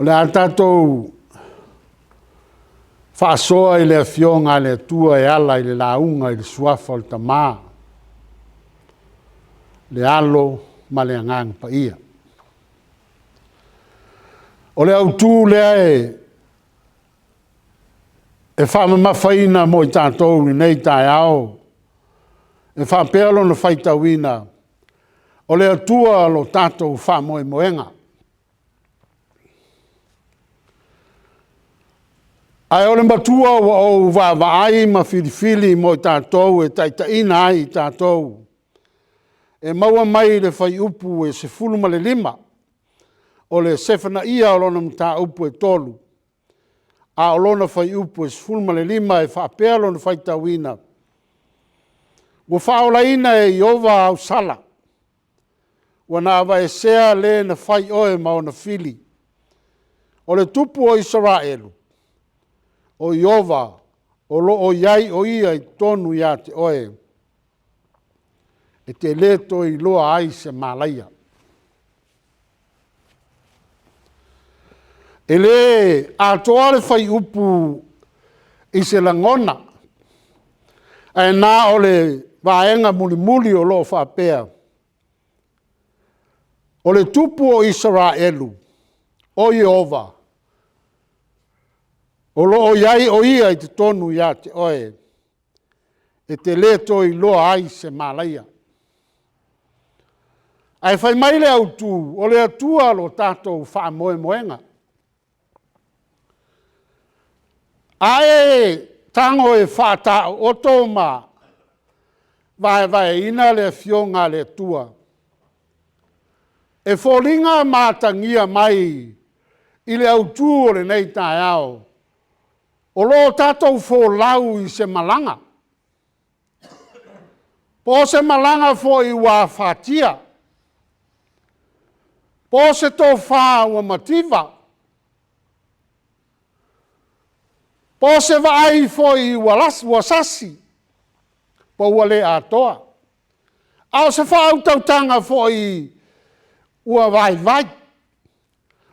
O le a tatou faasoa i le Afioga a le Atua e ala i le lauga i le Suafa o le Tama, le Alo ma le Agaga Paia. O le autu lea e faamamafaina mo i tatou i lenei taeao, e faapea lona faitauina, o le Atua lo tatou faamoemoega. Ae o le matua ua ou vaavaai ma filifili mo i tatou e taitaiina ai i tatou, e maua mai i le Fuaiupu 15 o le Sefanaia lona mataupu e 3, a o lona fuaiupu e 15 e faapea lona faitauina, “Ua faaolaina e Ieova au sala, ua na aveesea le na fai oe ma ona fili, o le Tupu o Isaraelu, o Ieova o lo o i ai o Ia i totonu ia te oe, e te le toe iloa ai se malaia.” E le atoa le fuaiupu i se lagona, ae na o le vaega mulimuli o lo o faapea, “O le Tupu o Isaraelu, o Ieova, o lo o i ai o Ia i totonu ia te oe, e te le toe iloa ai se malaia.” Ae fai mai le autu, o le Atua lo tatou faamoemoega. A e tago e faataotoo ma vaevaeina le Afioga a le Atua, e foliga ma atagia mai i le autu o lenei taeao, o lo o tatou folau i se malaga, po o se malaga foi ua afatia, po o se tofa ua mativa, po o se vaai foi ua sasi po ua le atoa, a o se faautautaga foi ua vaivai.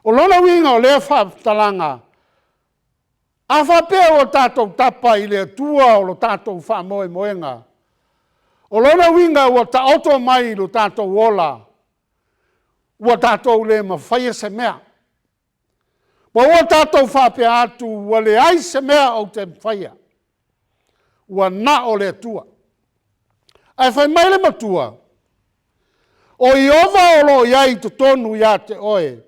O lona uiga o lea faamatalaga, a faapea ua tatou tapa i le Atua lo tatou faamoemoega, o lona uiga ua taoto mai lo tatou ola, ua tatou le mafaia se mea. Ua tatou faapea atu ua leai se mea ou te mafaia, ua na o le Atua. Ae fai mai le matua, o Ieova o lo o i ai i totonu ia te oe,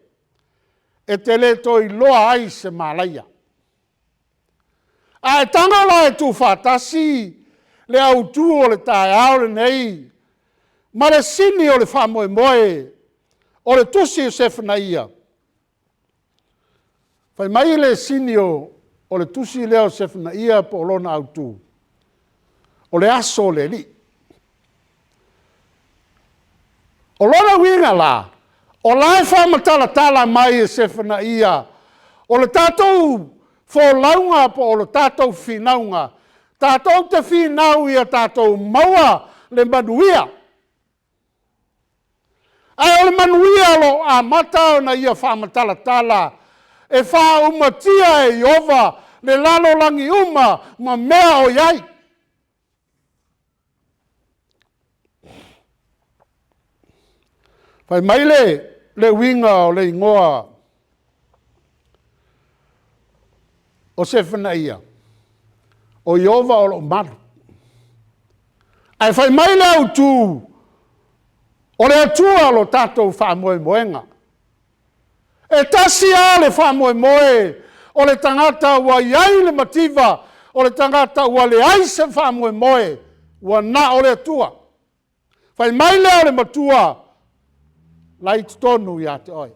e te le toe iloa ai se malaia. A e tago la e tuufaatasi le autu o le taeao lenei ma le sini o le faamoemoe o le tusi o Sefanaia, fai mai le sini o le tusi lea o Sefanaia po o lona autu, o le aso o le Alii. O lona uiga la, o la e faamatalatala mai e Sefanaia, o le tatou folauga po o le tatou finauga, tatou te finau ia tatou maua le manuia. Ae o le manuia o lo o amata ona ia faamatalatala, e faaumatia e Ieova le lalolagi uma ma mea o i ai. Fai mai le uiga o le igoa o Sefanaia, o Ieova o lou malu. Ae fai mai le autu, o le Atua lo tatou faamoemoega. E tasi lava le faamoemoe o le tagata ua i ai le mativa, o le tagata ua leai se faamoemoe, ua na o le Atua. Fai mai lea o le matua, o la e i totonu ia te oe.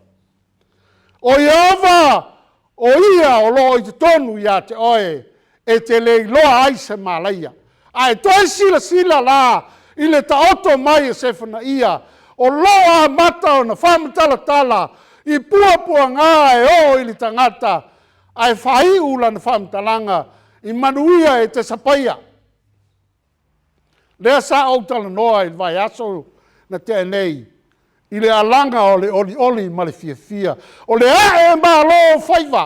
O Ieova o Ia o lo o i totonu ia te oe, e te le iloa ai se malaia. A e toe silasila la i le taoto mai o Sefanaia, o lo o amata ona faamatalatala i puapuaga e oo i le tagata, ae faaiu lana faamatalaga i manuia e te sapaia. Lea sa ou talanoa i le vaiaso na tea nei i le alaga o le olioli ma le fiafia, o le ae malo o faiva.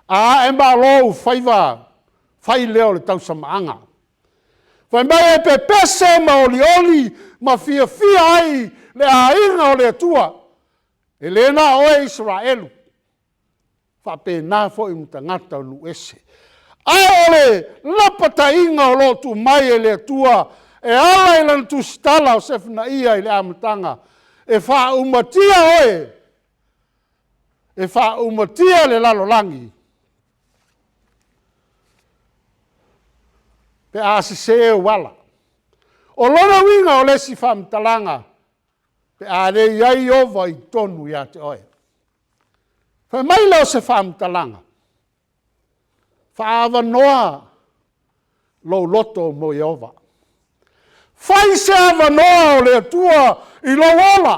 A ae malo ou faiva, fai lea o le tausamaaga. Fai mai e pepese ma olioli ma fiafia ai le aiga o le Atua, e le na o oe Isaraelu, faapena foi ma tagata o nuu ese. A o le lapataiga o lo o tuu mai e le Atua e ala i lana tusitala o Sefanaia i le amataga, e faaumatia oe, e faaumatia le lalolagi pe a sese ou ala. O lona uiga o le isi faamatalaga, pe a le i ai Ieova i totonu ia te oe. Fai mai lea o se faamatalaga, faaavanoa lou loto mo Ieova. Fai se avanoa o le Atua i lou ola.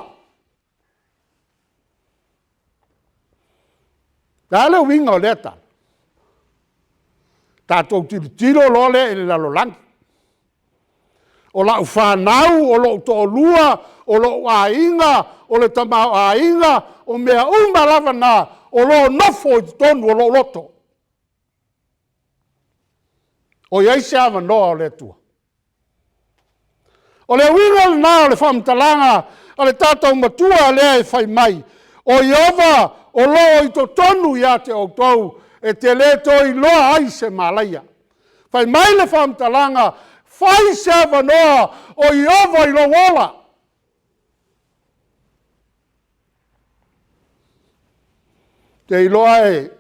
O le a le uiga o lea tala? Tatou tilotilo loa lea i le lalolagi. O lau fanau, o lou toalua, o lou aiga, o le tamaoaiga, o mea uma lava na o lo o nofo i totonu o lou loto. O i ai se avanoa o le Atua? O le uiga lena o le faamatalaga a le tatou Matua lea e fai mai, o Ieova o lo o i totonu ia te outou, e te le toe iloa ai se malaia. Fai mai le faamatalaga, fai se avanoa o Ieova i lou ola. Ou te iloa e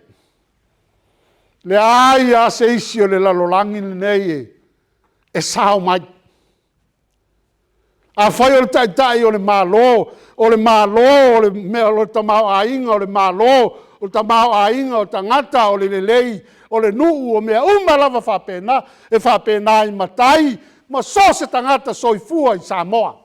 leai lava se isi o le lalolagi lenei e sao mai. Afai o le Taitai o le Malo, o le Malo o le tamaoaiga o le Malo, o le tamaoaiga o tagata, o le lelei o le nuu, o mea uma lava faapena, e faapena i matai ma so o se tagata soifua i Samoa.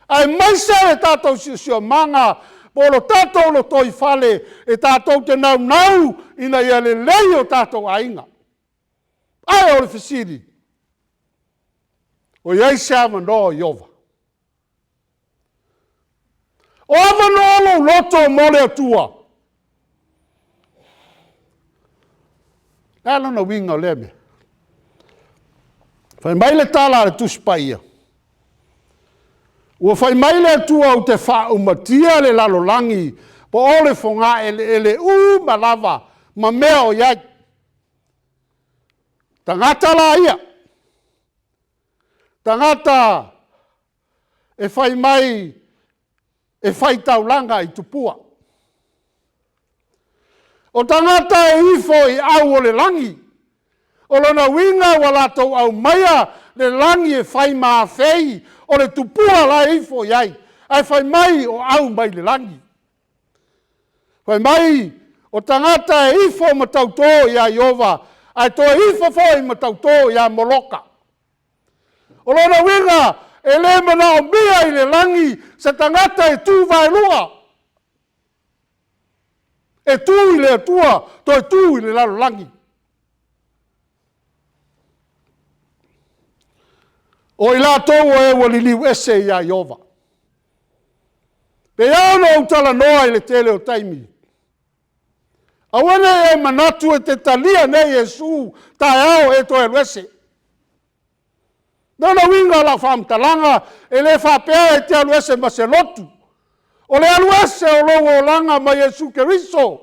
Aemaise le tatou siosiomaga po o le tatou lotoifale e tatou te naunau ina ia lelei o tatou aiga. A o le fesili, o i ai se avanoa o Ieova? O avanoa lou loto mo le Atua? O le a lona uiga o lea mea? Fai mai le tala a le Tusi Paia, ua fai mai le Atua ou te faaumatia le lalolagi po o le fogaeleele uma lava ma mea o i ai. Tagata la ia, tagata e fai mai e faitaulaga i tupua. O tagata e ifo i au o le lagi. O lona uiga ua latou aumaia le lagi e fai ma afei o le tupua la e ifo i ai, ae fai mai o au mai le lagi. Fai mai o tagata e ifo ma tauto ia Ieova, ae toe ifo foi ma tauto ia Moloka. O lona uiga e le manaomia i le lagi se tagata e tu vaelua, e tu i le Atua toe tu i le lalolagi. O i latou o e ua liliu ese ia Ieova. E pei lava ona ou talanoa i le tele o taimi, aua ne i e manatu e te talia nei Iesu, taeao e toe alu ese. O lona uiga o lau faamatalaga, e le faapea e te alu ese ma se lotu. O le alu ese o lou olaga ma Iesu Keriso,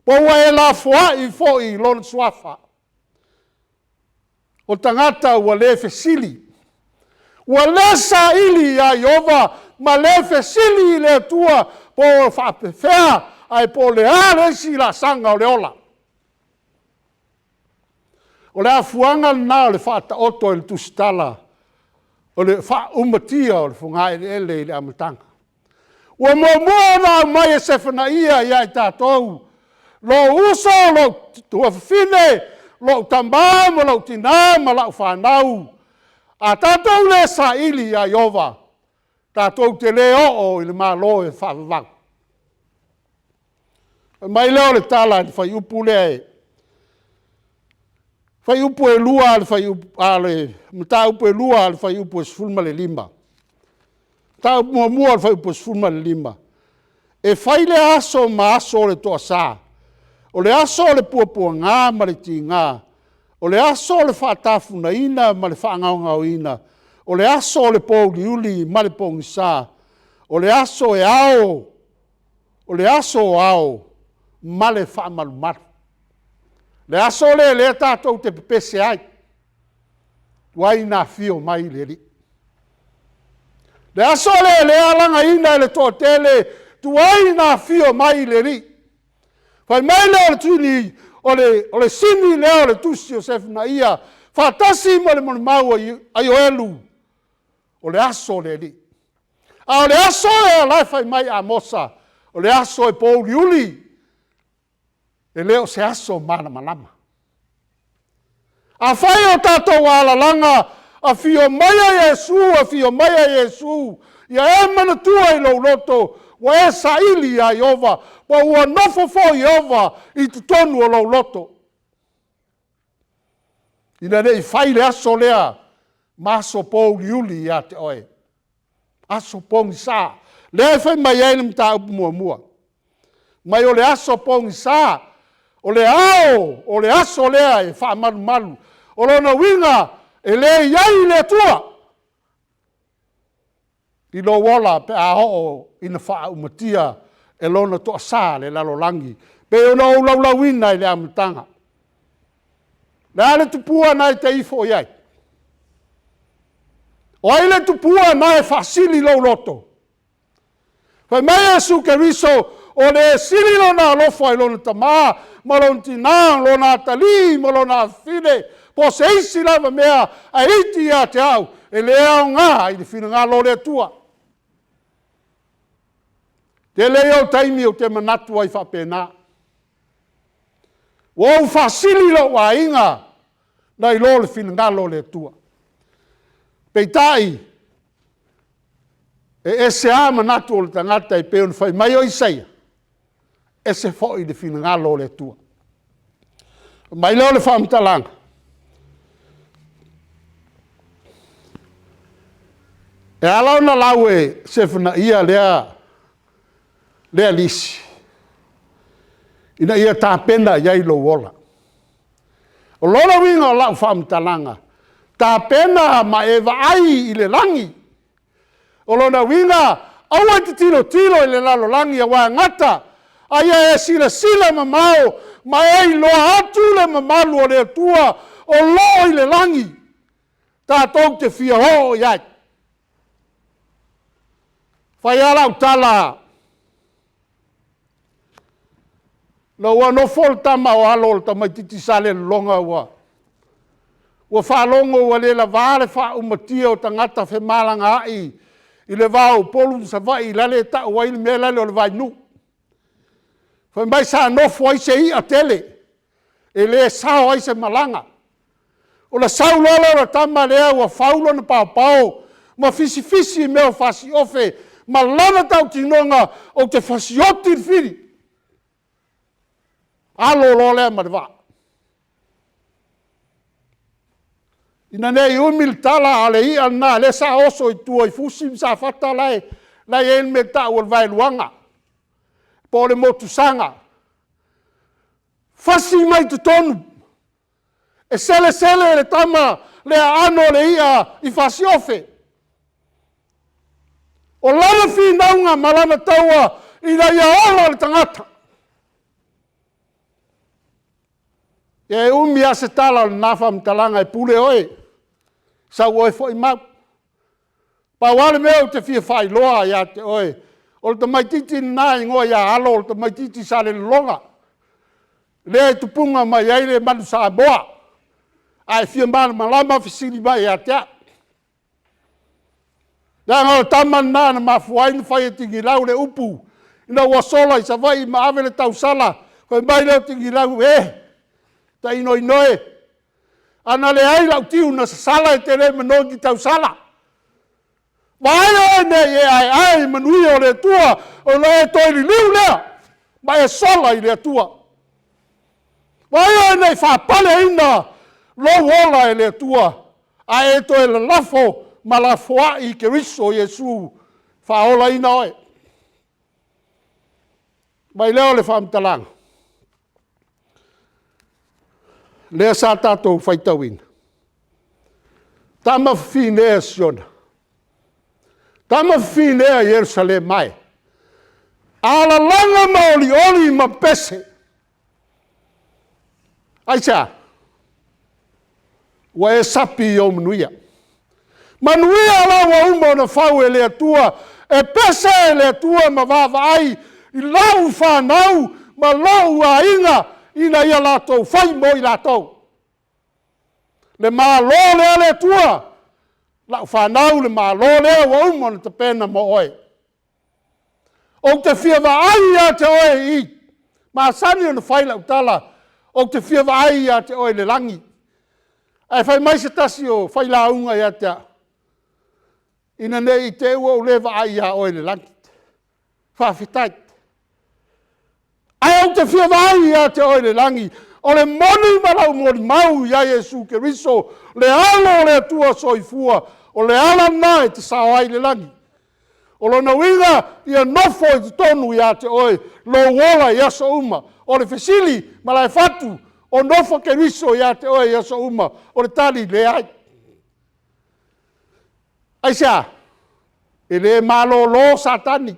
po ua e lafoai foi i Lona Suafa. O tagata ua le fesili, ua le saili ia Ieova ma le fesili i le Atua po o faapefea ae po o le a le isi laasaga o le ola. O le afuaga lena o le faataoto e le tusitala o le faaumatia o le fogaeleele i le amataga. Ua muamua ona aumai e Sefanaia ia i tatou, lou uso, lou tuafafine, lou tama ma lou tina ma lau fanau, a tatou le saili ia Ieova, tatou te le oo i le Malo e faavavau. Fai mai lea o le tala i le fuaiupu lea, Fuaiupu 2 a le fuaiupu, a le mataupu e 2 a le fuaiupu e 15. Mataupu muamua o le fuaiupu 15, e fai lea aso ma aso o le toasa, o le aso o le puapuaga ma le tiga, o le aso o le faatafunaina ma le faagaogaoina, o le aso o le pouliuli ma le pogisa, o le aso e ao, o le aso ao ma le faamalumalu. O le aso lea o lea tatou te pepese ai, tuai ona afio mai le Alii. O le aso lea o lea e alagaina e le toatele, tuai ona afio mai le Alii. Fai mai lea o le sini lea o le tusi o Sefanaia faatasi ma le molimau a Ioelu, o le aso o le Alii. A o le aso lea o la e fai mai Amosa, o le aso e pouliuli, e le o se aso malamalama. Afai o tatou alalaga, afio maia Iesu, afio maia Iesu, ia e manatua i lou loto, ua e saili ia Ieova, ma ua nofo foi Ieova i totonu o lou loto. Ina ne i fai le aso lea ma aso pouliuli ia te oe, aso pogisa. Lea e fai mai ai le mataupu muamua, fai mai o le aso pogisa, o le ao o le aso lea e faamalumalu. O lona uiga e le i ai le Atua i lou ola pe a oo ina faaumatia e lona toasa le lalolagi, e pei ona ou laulauina i le amataga. O le a le tupua lena e te ifo i ai? O ai le tupua lena e faasili lou loto? Fai mai Iesu Keriso, o le e sili lona alofa i lona tama ma lona tina, lona atalii ma lona afafine, po o se isi lava mea ae iti ia te au, e le aoga i le finagalo o le Atua. O le tele ia o taimi ou te manatu ai faapena, ua ou faasili lou aiga nai lo le finagalo o le Atua. Peitai, e ese lava manatu o le tagata e pei ona fai mai o Isaia, ese foi le finagalo o le Atua. Ona fai mai lea o le faamatalaga, e ala ona lau e Sefanaia lea lisi, ina ia tapena i ai lou ola. O lona uiga o lau faamatalaga, tapena ma e vaai i le lagi. O lona uiga, aua e te tilotilo i le lalolagi aua e gata, a ia e silasila mamao ma e iloa atu le mamalu o le Atua o lo o i le lagi tatou te fia oo i ai. E fai lava lau tala, ina ua nofo le tama o Alo o le tamaitiiti Salelologa ua faalogo ua le lava le faaumatia o tagata femalagaai i le va o Upolu ma Savaii lale e tau ai le mea lale o le Vainuu. Fai mai sa nofo ai se i'a tele e le sao ai se malaga. Ona sau loa lea o le tama lea ua fau lona paopao ma fisifisi i mea o fasi ofe ma lana tautinoga, ou te fasioti le fili. Alo loa lea ma le vaa. Ina ne i umi le tala, a o le i'a lena lea sa oso i tua i Fusi ma Safata la e i ai le mea e tau o le vaeluaga po o le motusaga. Fasi mai totonu, e selesele le tama le aano o le i'a i fasi'ofe. O lana finauga ma lana taua ina ia ola le tagata. Ia e umi lava se tala o lena faamatalaga, e pule oe, sau oe foi mau. Pau lava le mea ou te fia faailoa ia te oe, o le tamaititi lena e igoa ia Alo o le tamaititi Salelologa, lea e tupuga mai ai le Manu Samoa. A e fia malamalama fesili mai ia te au. Leaga o le tama lena na mafua ai ona fai e Tigilau le upu ina ua sola i Savaii ma ave le tausala, fai mai lea o Tigilau, e, Tainoino e, a na leai lau tiu na sasala e te le manogi tausala. Vaai oe ne i e aeae i manuia o le Atua ona e toe liliu lea ma e sola i le Atua. Vaai oe ne i faapaleina lou ola e le Atua, a e toe lalafo ma lafoai i Keriso Iesu e faaolaina oe. Fai mai lea o le faamatalaga, lea sa tatou faitauina, tama fafine a Siona, tama fafine a Ierusalema e, alalaga ma olioli ma pese. Aisea? Ua e sapi i ou manuia. Manuia la ua uma ona fau e le Atua, e pese le Atua ma vaavaai i lau fanau ma lou aiga ina ia latou fai mo i latou. Le Malo lea le Atua, lau fanau le Malo lea ua uma ona tapena mo oe. Ou te fia vaai ia te oe i i. E masani ona fai lau tala, ou te fia vaai ia te oe i le lagi. Ae fai mai se tasi o failauga ia te au, ina ne i te i ua ou le vaai ia oe i le lagi. Faafetai. Ae ou te fia vaai ia te oe i le lagi. O le moni ma lau molimau ia Iesu Keriso, le Alo o le Atua Soifua, o le ala lena e te sao ai i le lagi. O lona uiga, ia nofo i totonu ia te oe lou ola i aso uma. O le fesili, Malaefatu, o nofo Keriso ia te oe i aso uma? O le tali, leai. Aisea? E le malolo Satani.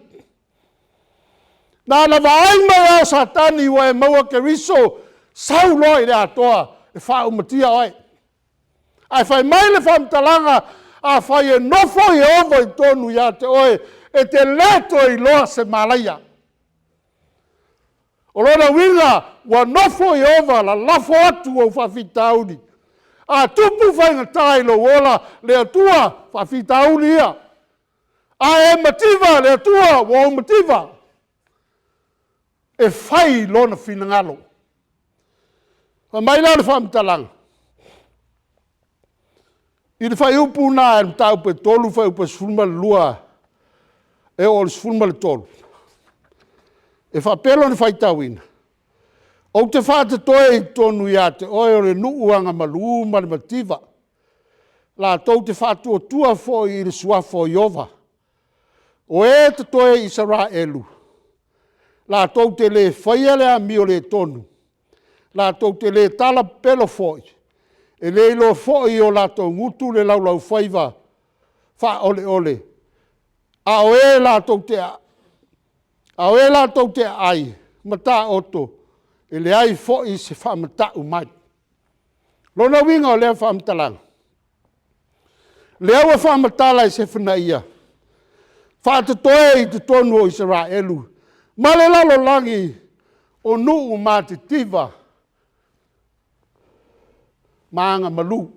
Na ona vaai mai lava o Satani ua e maua Keriso, sau loa i le atoa e faaumatia oe. Ae fai mai le faamatalaga, afai e nofo Ieova i totonu ia te oe, e te le toe iloa se malaia. O lona uiga, ua nofo Ieova lalafo atu ou faafitauli. A tupu faigata i lou ola, le Atua, faafitauli ia. A e mativa, le Atua ua ou mativa, e fai Lona finagalo. Fai mai lea o le faamatalaga, i le fuaiupu lena le mataupu 3 fuaiupu 12 e oo i le 13, e faapea lona faitauina, ou te faatotoe i totonu ia te oe o le nuu agamalu ma le mativa, latou te faatuatua foi i le Suafa o Ieova. O e totoe i Isaraelu, latou te le faia le amioletonu, latou te le talapepelo foi, e le iloa foi e o latou gutu le laulaufaiva faaoleole, a o e latou te aai ma taoto, e leai foi se faamatau mai. O lona uiga o lea faamatalaga, lea ua faamatala e Sefanaia, faatotoe i totonu o Isaraelu ma le lalolagi, o nuu matitiva ma agamalu. O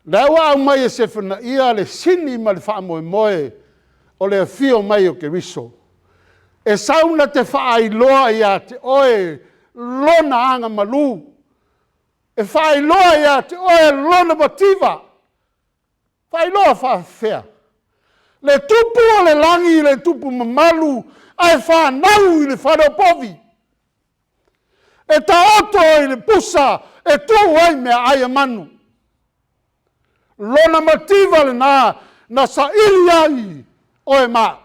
lea ua aumai e Sefanaia le sini ma le faamoemoe o le afio mai o Keriso. E sau na te faailoa ia te oe Lona agamalu, e faailoa ia te oe Lona mativa. Faailoa faafefea? Le Tupu o le lagi le Tupu mamalu ae fanau i le fale o povi. E taoto i le pusa e tuu ai meaai a manu. Lona mativa lena na saili ai oe ma au,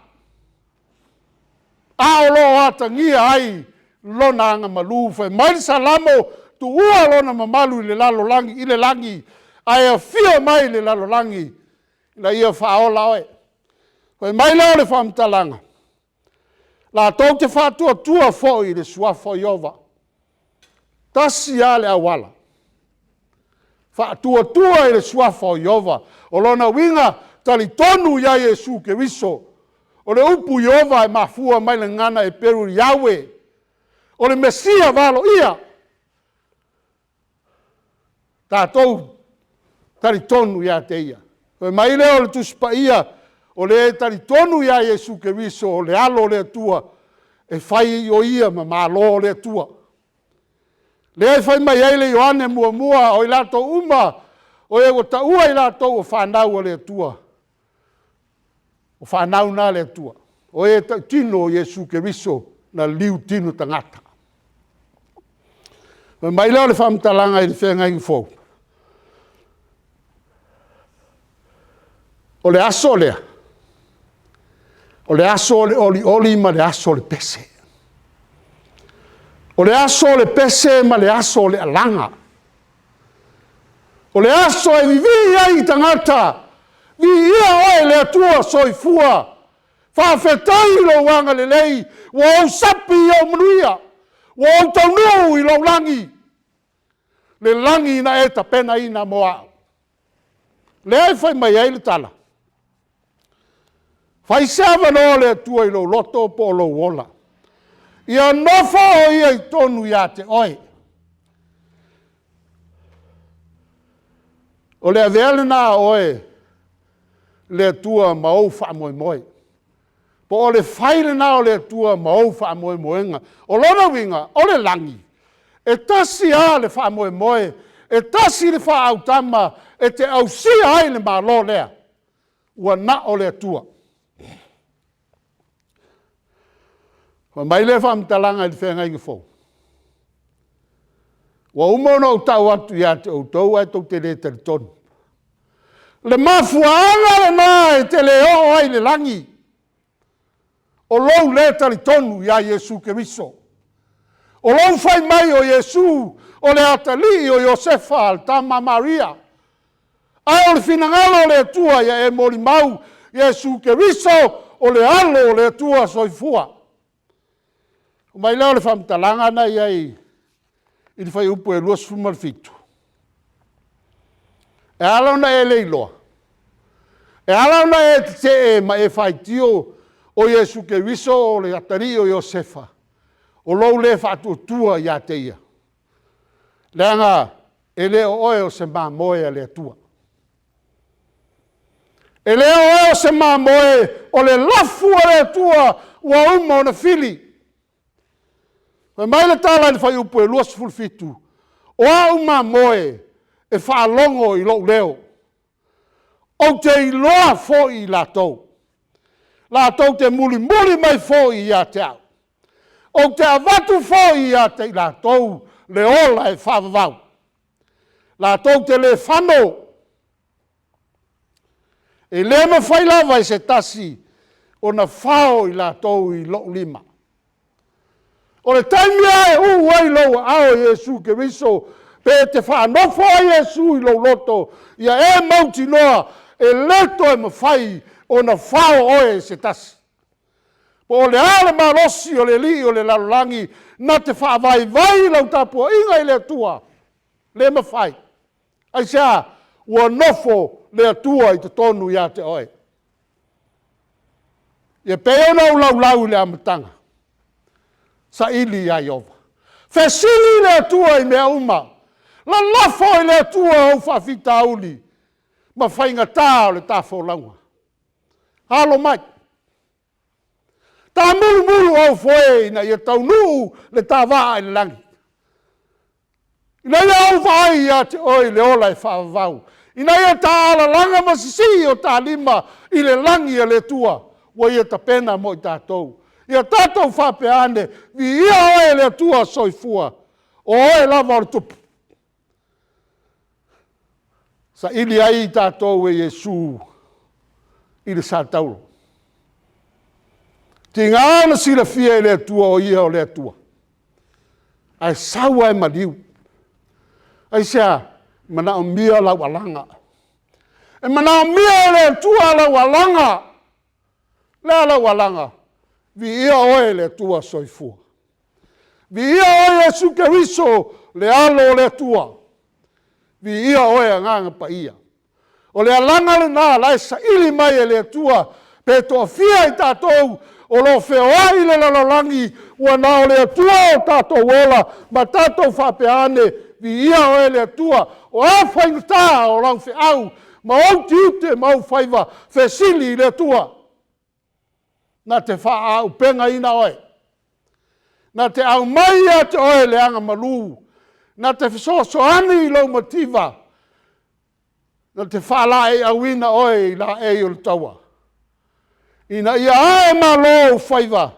a o lo o atagia ai Lona agamalu. Fai mai le Salamo, tuua lona mamalu i le lalolagi i le lagi, ae afio mai i le lalolagi ina ia faaola oe. Fai mai lea o le faamatalaga, latou te faatuatua foi i le Suafa o Ieova. Tasi lava le auala, faatuatua i le Suafa o Ieova. O lona uiga, talitonu ia Iesu Keriso. O le upu Ieova e mafua mai le gagana Eperu Iaue, o le Mesia valoia. Tatou talitonu ia te Ia. Fai mai lea o le Tusi Paia, o le talitonu ia Iesu Keriso o le Alo o le Atua, e fai o ia ma Malo o le Atua. Lea e fai mai ai le Ioane 1, o i latou uma o e ua taua i latou o fanau a le Atua, o fanau na a le Atua, o e tautino Iesu Keriso na liu tino tagata. Fai mai lea o le faamatalaga i le Feagaiga Fou, o le aso lea, o le aso o le olioli ma le aso o le pese. O le aso o le pese ma le aso o le alaga. O le aso e vivii ai tagata, viia oe le Atua Soifua, faafetai i lou agalelei ua ou sapi i ou manuia, ua ou taunuu i lou lagi, le lagi na e tapenaina mo au. Lea e fai mai ai le tala, fai se avanoa o le Atua i lou loto po o lou ola, ia nofo o Ia i totonu ia te oe. O le avea lena o oe le Atua ma ou faamoemoe. Po o le fai lena o le Atua ma ou faamoemoega. O lona uiga, o le lagi, e tasi lava le faamoemoe, e tasi le faautama e te ausia ai le Malo lea, ua na o le Atua. Fai mai le faamatalaga i le Feagaiga Fou, ua uma ona ou tau atu ia te outou ae tou te le talitonu. O le mafuaaga lena e te le oo ai i le lagi, o lou le talitonu ia Iesu Keriso. O lou fai mai o Iesu o le atalii o Iosefa o le tama a Maria. A o le finagalo o le Atua ia e molimau, Iesu Keriso o le Alo o le Atua Soifua. Ona aumai lea o le faamatalaga lena e i ai i le Fuaiupu 27, e ala ona e le iloa, e ala ona e tetee ma e faitio o Iesu Keriso o le atalii o Iosefa, o lou le faatuatua ia te Ia, leaga e le o oe o se mamoe a le Atua. E le o oe o se mamoe o le lafu a le Atua ua uma ona fili. Fai mai le tala i le Fuaiupu 27, o au mamoe e faalogo i lou leo, ou te iloa foi i latou, latou te mulimuli mai foi ia te au. Ou te avatu foi ia te i latou le ola e faavavau. Latou te le fano. E le mafai lava e se tasi ona fao i latou i lou lima. O le taimi lava e uu ai lou aao i Iesu Keriso, pe te faanofo ai Iesu i lou loto, ia e mautinoa e le toe mafai ona fao oe e se tasi. Po o le a le malosi o le alii o le lalolagi na te faavaivai lau tapuaiga i le Atua, le mafai. Aisea? Ua nofo le Atua i totonu ia te oe. E pei ona ou laulau i le amataga, saili ia Ieova, fesili i le Atua i mea uma, lalafo i le Atua ou faafitauli ma faigata o le ta folauga. Alo mai, taumulumulu au foe ina ia taunuu le ta vaa i le lagi, ina ia ou vaai ia te oe i le ola e faavavau, ina ia ta alalaga ma sisii o ta lima i le lagi a le Atua ua Ia tapena mo i tatou. Ia tatou faapea ane, viia oe le Atua Soifua, o oe lava o le Tupu. Saili ai i tatou e Iesu i le satauro. E tiga ona silafia e le Atua o Ia o le Atua, ae sau lava i maliu. Aisea? E manaomia lau alaga. E manaomia e le Atua lau alaga. O le a lau alaga? Viia oe le Atua Soifua. Viia oe Iesu Keriso le Alo o le Atua. Viia oe Agaga Paia. O le alaga lena o la e saili mai e le Atua pe toafia i tatou o lo o feoai i le lalolagi ua na o le Atua o tatou ola ma tatou faapea ane, viia oe le Atua. O a faigata o lau feau ma ou tiute ma ou faiva, fesili i le Atua na te faaauupegaina oe, na te aumai ia te oe le agamalu, na te fesoasoani i lou mativa, na te faalaeiauina oe i laei o le taua, ina ia aemalo ou faiva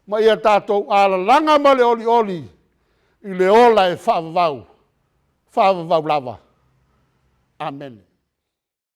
ma ia tatou alalaga ma le olioli i le ola e faavavau, faavavau lava. Amene.